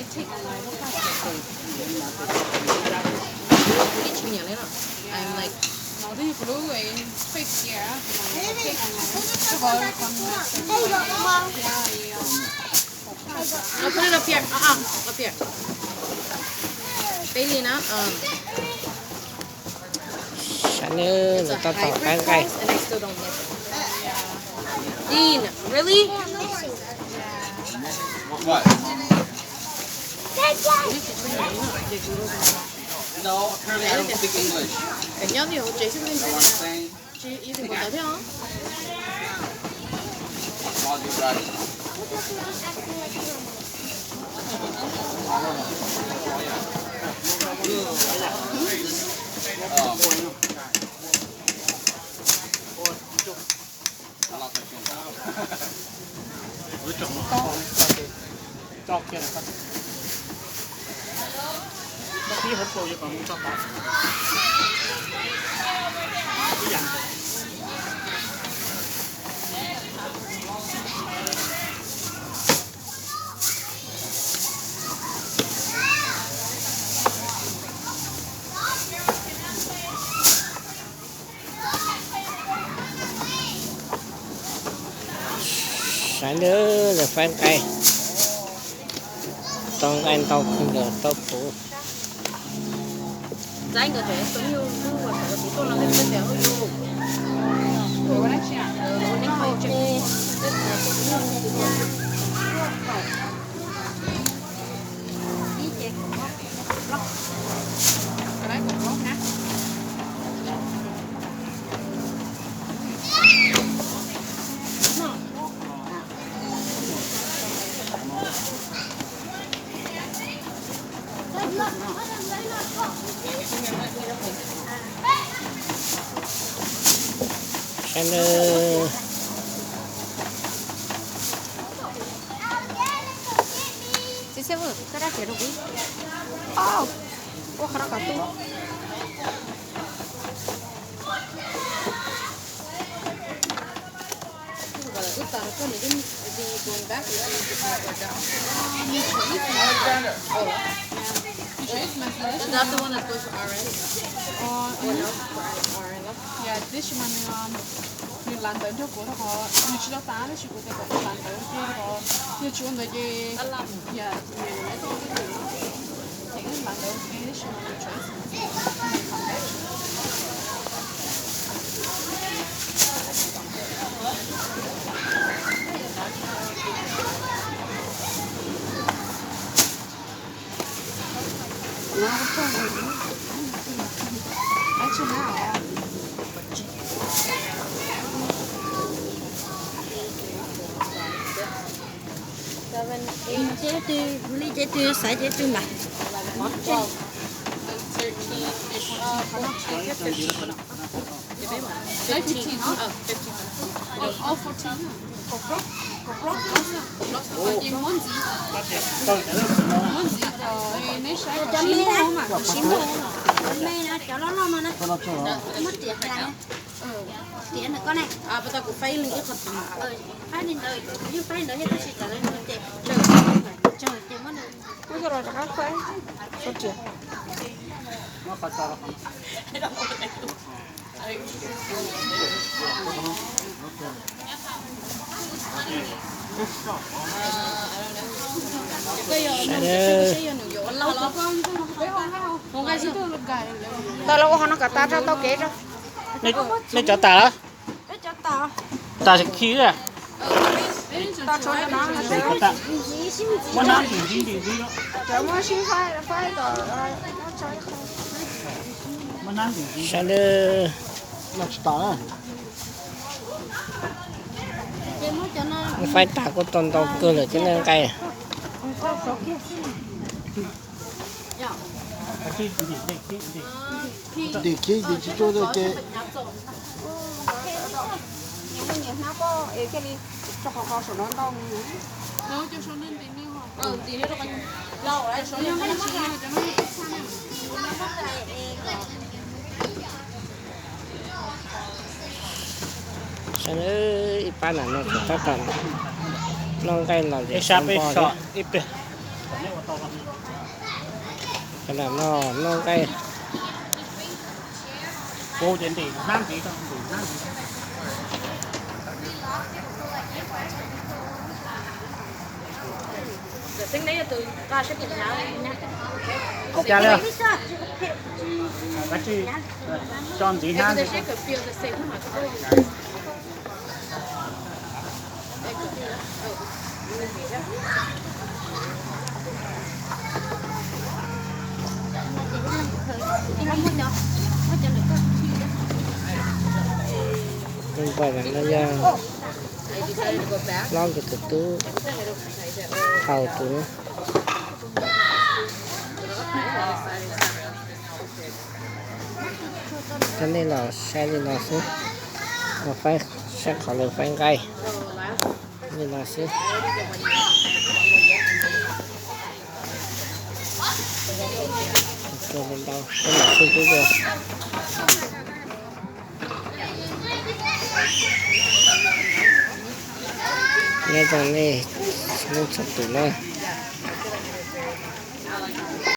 Ib tsis nyiam li no. I'm like, no, this is blue and fake here. Put it up here. Uh-uh. Up here. Peb li na. Sab nws tab tom faib nqaij. Dean, really? What? No, apparently I don't speak English. Nyob twj ywm hauv tsev xwb, tsis easy npaum ntawd thiab os. Sawv daws lawv faib nqaij, tau nqaij ntau kawg nkaus tau puv. Saib na. Ua qhov no kom tu. Nws lam ntawv nrog kuv rau qhov nws tsis tau tas tab sis kuv tias kom nws lam ntawv ua ke rau qhov yog tsis ua ntawd ces yog ces wb lam ntawv ua ke tab sis mas nws tseem Ces twg, li ces twg xaiv ces twg ntawd. Cov me na, cov loj loj no na, muab riam tas na. Riam ntawm koj ne. Faib li ntawd, yog faib ntawd yog tab sis tsam lawv ces tsawg ces muab nws. Kuj yog los rov qab faib. Tau los ua qhov no kom tas rau tau kev rau. Nej cov tas lawm? Tas khi a. Sawv daws no tsis tas. Faib tas kuj tau ntau kawg lawm thiab ne nqaij. Ntim khi ces tsis tsuaj ces. Saib ib pab nam no tab tom noj nqaij los ntawm sab npog thiab. Nam no noj nqaij. Ua cas li? Kav tsij tso ntxiv hnab ntxiv. Npog no yog hlob nkawd tus tub hau tus. Coj nej los saib li no xwb, saib qhov lawv faib nqaij li no xwb. Ntau, ntau, ntau. Nyob zoo nej txhua tus na.